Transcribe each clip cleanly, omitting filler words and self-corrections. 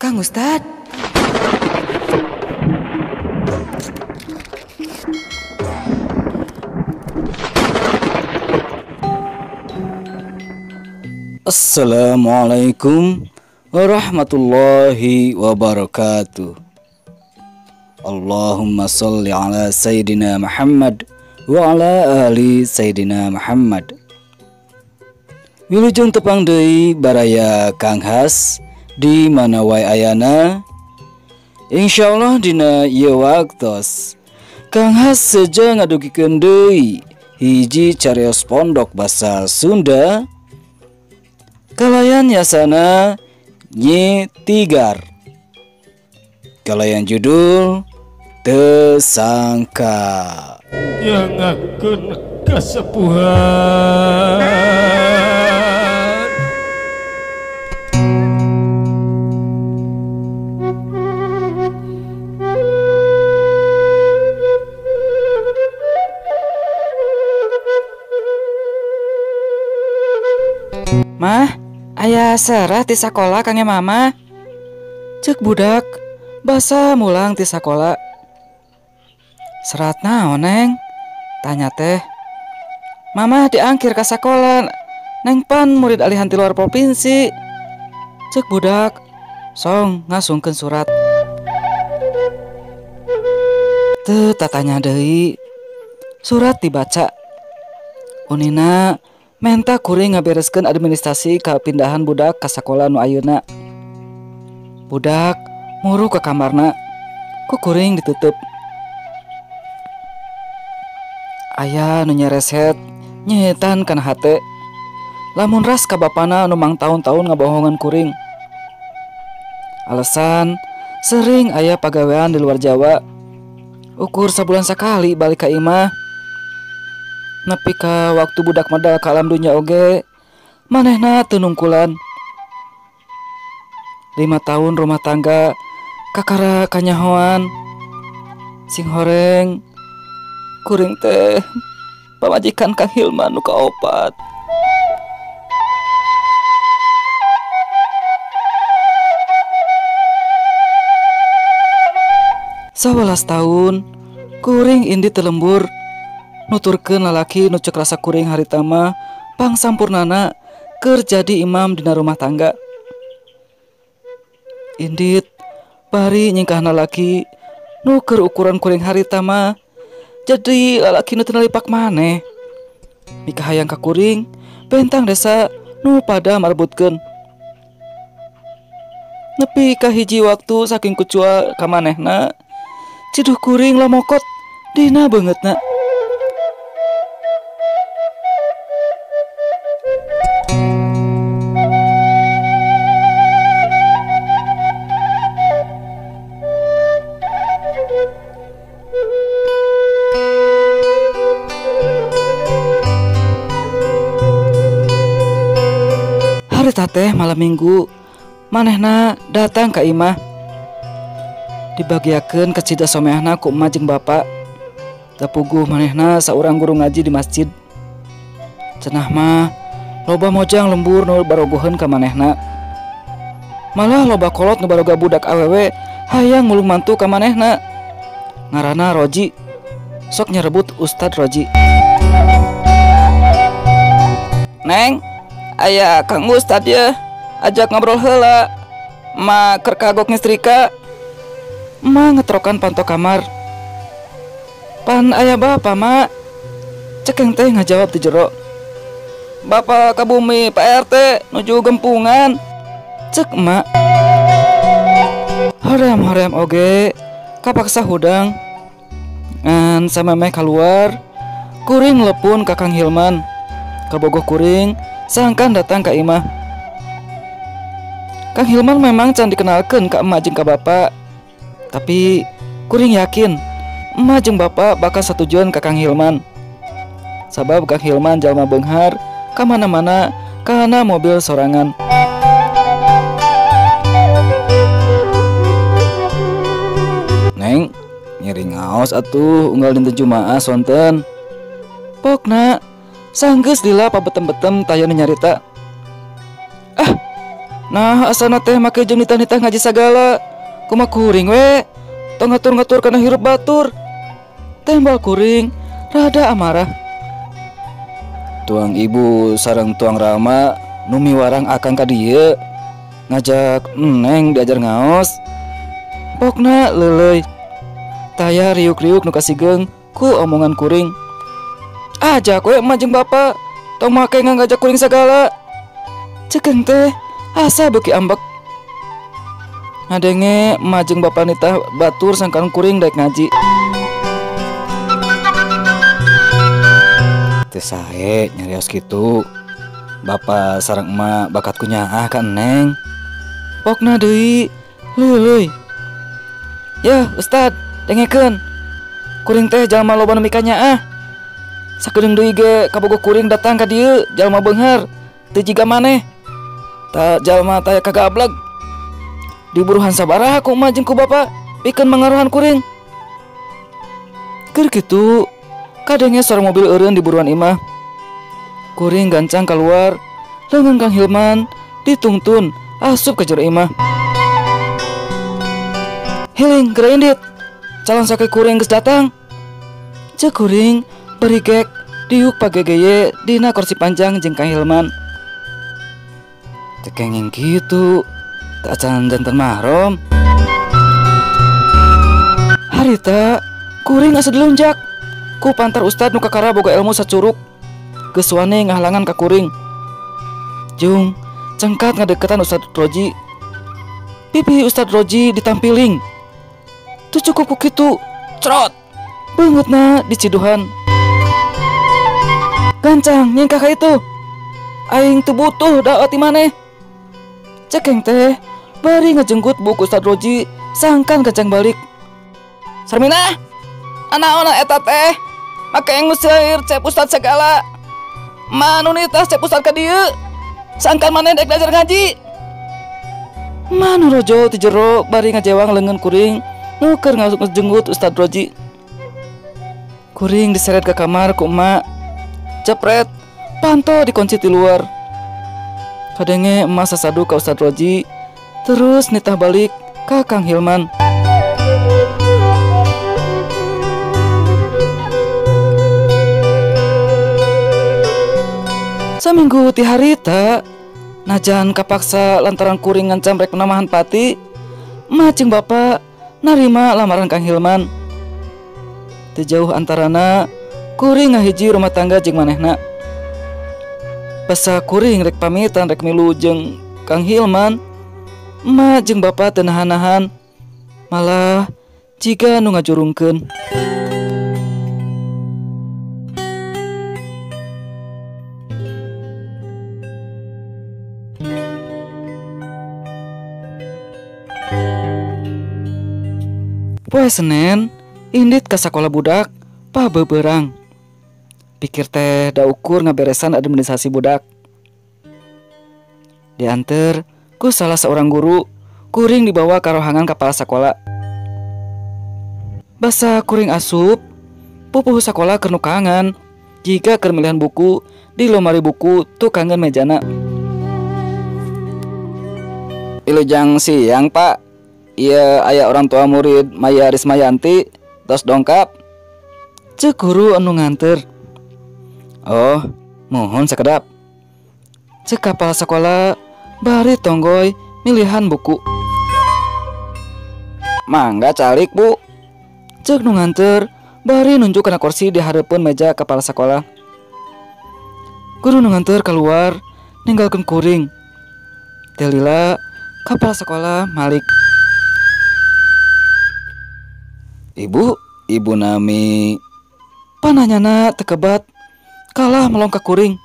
Kang Ustad. Assalamualaikum warahmatullahi wabarakatuh. Allahumma salli ala Sayyidina Muhammad wa ala ali Sayyidina Muhammad. Wilujeng tepang deui baraya Kang Has di mana wae ayana. Insyaallah dina ieu waktos Kang Has seja ngadugikeun deui hiji carios pondok basa Sunda kalayan yasana Nyi Tigar, kalayan judul Tersangka. Nyangakeun kasepuhan. Mah, aya serah ti sakola kangge mama. Cek budak basa mulang ti sakola. Serat naon, Neng? Tanya teh. Mama diangkir ka sakola, Neng pan murid alihan ti luar provinsi. Cek budak song ngasungkeun surat. Teu tatanya deui. Surat dibaca. Unina menta kuring ngabereskeun administrasi kapindahan budak ka sakola nu ayeuna. Budak muru ka kamarna, ku kuring ditutup. Aya nu nyereset nyetan kana hate. Lamun ras ka bapana nu mangtaun-taun ngabohongan kuring. Alasan sering aya pagawean di luar Jawa. Ukur sabulan sakali balik ka imah. Nepi ka waktu budak medal ka alam dunya oge manehna teu nungkulan. 5 tahun rumah tangga kakara kanyahoan. Sing horeng kuring teh pamajikan Kang Hilman nu kaopat. 11 tahun kuring indi teu lembur nuturkeun lalaki nu ceuk rasa kuring harita mah pangsampurnana keur jadi imam dina rumah tangga. Indit bari nyingkahna laki nu keur ukuran kuring harita mah jadi lalaki nu teu nalipak maneh. Mikahayang ka kuring bentang desa nu pada marebutkeun. Nepi ka hiji waktu saking kucua ka manehna ciduh kuring lamokot dina beungeutna. Harita teh malam minggu manehna datang ka imah. Dibagiakeun kacida someahna ku emak jeung bapak. Tapuguh manehna saurang guru ngaji di masjid. Cenah mah loba mojang lembur nu barogoheun ka manehna. Malah loba kolot nu baroga budak awewe hayang ngulung mantu ka manehna. Ngaranna Roji. Sok nyerebut Ustad Roji. Neng, aya Kang Ustad ya, ajak ngobrol heula. Ma keur kagok nyetrika. Ma ngetrokan panto kamar. Pan aya bapa, Ma. Cekeng teh ngajawab di jero. Bapak ka bumi Pak RT nuju gempungan. Cek emak. Hoream-hoream oge kapaksa hudang. Ngan samemeh kaluar kuring lepun ka Kang Hilman. Kabogoh kuring sangkan datang ka imah. Kang Hilman memang can dikenalkeun ka emak jeung ka bapak. Tapi kuring yakin emak jeung bapak bakal satujuan ka Kang Hilman. Sabab Kang Hilman jalma beunghar ka mana-mana kana mobil sorangan. Neng, ngiring ngaos atuh unggal dinten Jumaah sonten. Pokna sanggeus lila pabetem-betem taya nu nyarita. Ah, Nah asana teh make jeung nitah-nitah ngaji sagala. Kumaha kuring we? Tong ngatur-ngatur kana hirup batur. Tembal kuring rada amarah. Tuang ibu sareng tuang Rama nu miwarang akang ka dieu ngajak neng diajar ngaos. Pokna leuleuy. Taya riuk-riuk nu kasigeung ku omongan kuring. Ajak we emak jeung bapak, tong make ngajak kuring sagala. Cekeng teh asa beuki ambek. Ngadenge emak jeung bapak nitah batur sangkan kuring daek ngaji. Teu sae nyarios kitu. Bapak sareng emak bakat ku nyaah ka neng. Pokna deui leuleuy. Yeuh ustad, dengekeun. Kuring teh jalma loba nu mika nyaah. Sakedeung deui ge kabogoh kuring datang ka dieu jalma beunghar teu jiga maneh. Ta jalma taya kagableg. Diburuhan sabaraha ku emak jeung ku bapa pikeun mangaruhan kuring. Keur kitu kadenge suara mobil eureun di buruan imah. Kuring gancang keluar, leungeun Kang Hilman ditungtun asup ka jero imah. Hiling geura indit, calon sake kuring geus datang. Ceuk kuring bari gek diuk pagegeye dina kursi panjang jeung Kang Hilman. Teu kenging kitu, teu acan janten mahram. Harita kuring asa dilunjak ku pantar ustad nu kakara boga ilmu sacuruk. Geus wani ngahalangan ka kuring. Jung cengkat ngadeukeutan Ustad Roji. Pipi Ustad Roji ditampiling. Teu cukup ku kitu, crot. Beungeutna diciduhan. Gancang nyingkah ka itu. Aing teu butuh dakwah ti maneh. Cekeng teh bari ngajenggut buku Ustad Roji sangkan gancang balik. Sarminah, anaona eta teh make nguseuir cep Ustad segala. Manu nitah cep Ustad ka dieu. Sangkan maneh daek diajar ngaji. Manu rojo ti jero bari ngajewang leungeun kuring nu keur ngajenggut Ustad Roji. Kuring diseret ke kamar ku emak. Cepret, panto dikunci ti luar. Kadenge emak sasadu ka Ustad Roji, terus nitah balik ka Kang Hilman. Saminggu ti harita, najan kapaksa lantaran kuring ngancam rek namahan pati, emak jeung bapak narima lamaran Kang Hilman. Teu jauh antarana, kuring ngahiji rumah tangga jeung manehna. Basa kuring rek pamitan rek milu jeung Kang Hilman, emak jeung bapak teu nahan-nahan, malah jiga nu ngajurungkeun. Poe Senen, indit ka sakola budak pabeberang. Pikir teh da ukur ngaberesan administrasi budak. Dianter ku salah seorang guru, kuring dibawa ka rohangan kepala sakola. Basa kuring asup, pupuhu sakola keur nukangan, jika keur milihan buku di lomari buku tukangan mejana. Wilujeng siang, Pak. Iya, aya orang tua murid Maya Rismayanti tos dongkap. Ceuk guru anu nganter. Oh, mohon sakedap. Ceuk kepala sekolah bari tonggoy milihan buku. Mangga calik, Bu. Ceuk nu nganter bari nunjuk kana kursi di hareupeun meja kepala sekolah. Guru nu nganter keluar ninggalkeun kuring. Teu lila kepala sekolah malik. Ibu, ibu nami. Pananyana tekebat kalah melongkak kuring.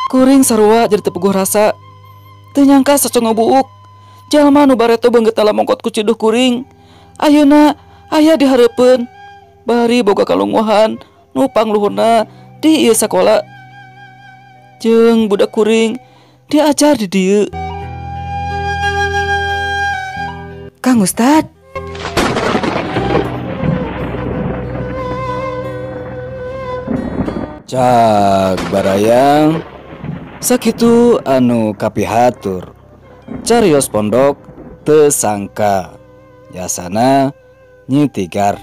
Kuring sarua jadi tepuguh rasa. Teu nyangka sacongo buuk. Jalma nu bareto beungeut lamongkot ku ciduh kuring. Ayeuna aya di hareupeun. Bari boga kalunguhan nu pangluhurna di ieu sakola. Jeung budak kuring diajar di dieu. Kang Ustad. Cak barayang. Sakitu anu kapihatur carios pondok teu sangka jasana Nyi Tigar.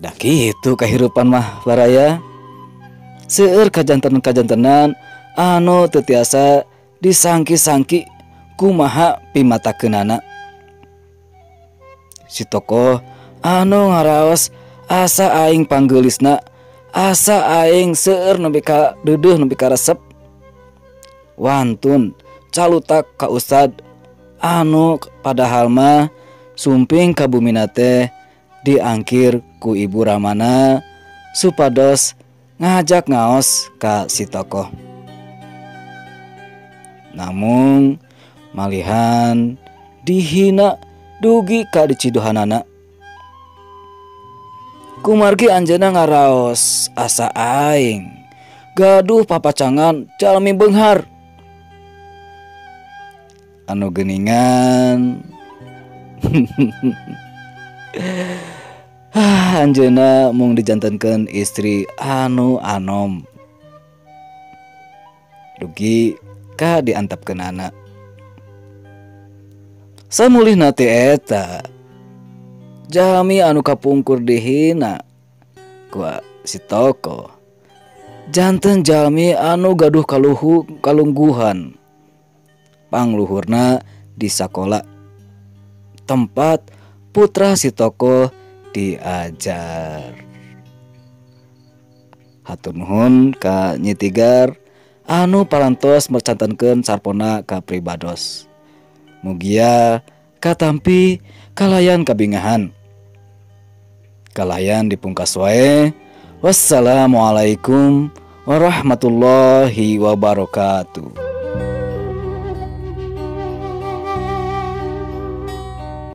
Dah kitu kahirupan mah baraya. Seueur kajanten-kajantenan anu teu tiasa disangki-sangki kumaha pimatakeunana. Si tokoh anu ngaraos asa aing panggeulisna, asa aing seueur nepi ka deudeuh nepi ka resep. Wantun calutak ka ustad anu padahal mah sumping ka bumina teh diangkir ku ibu ramana supados ngajak ngaos ka si tokoh. Namun malihan dihina dugi ka diciduhanana. Kumargi anjeunna ngaraos asa aing gaduh papacangan jalmi beunghar. Anu geuningan anjeunna mung dijantenkeun istri anu anom dugi ka diantepkeunana. Samulihna ti eta jalmi anu kapungkur dihina ku si tokoh janten jalmi anu gaduh kalungguhan pangluhurna di sakola tempat putra si tokoh diajar. Hatur nuhun ka Nyi Tigar anu parantos mercantenkeun sarpona ka pribados. Mugia katampi kalayan kabingahan. Kalayan dipungkas wae. Wassalamualaikum warahmatullahi wabarakatuh.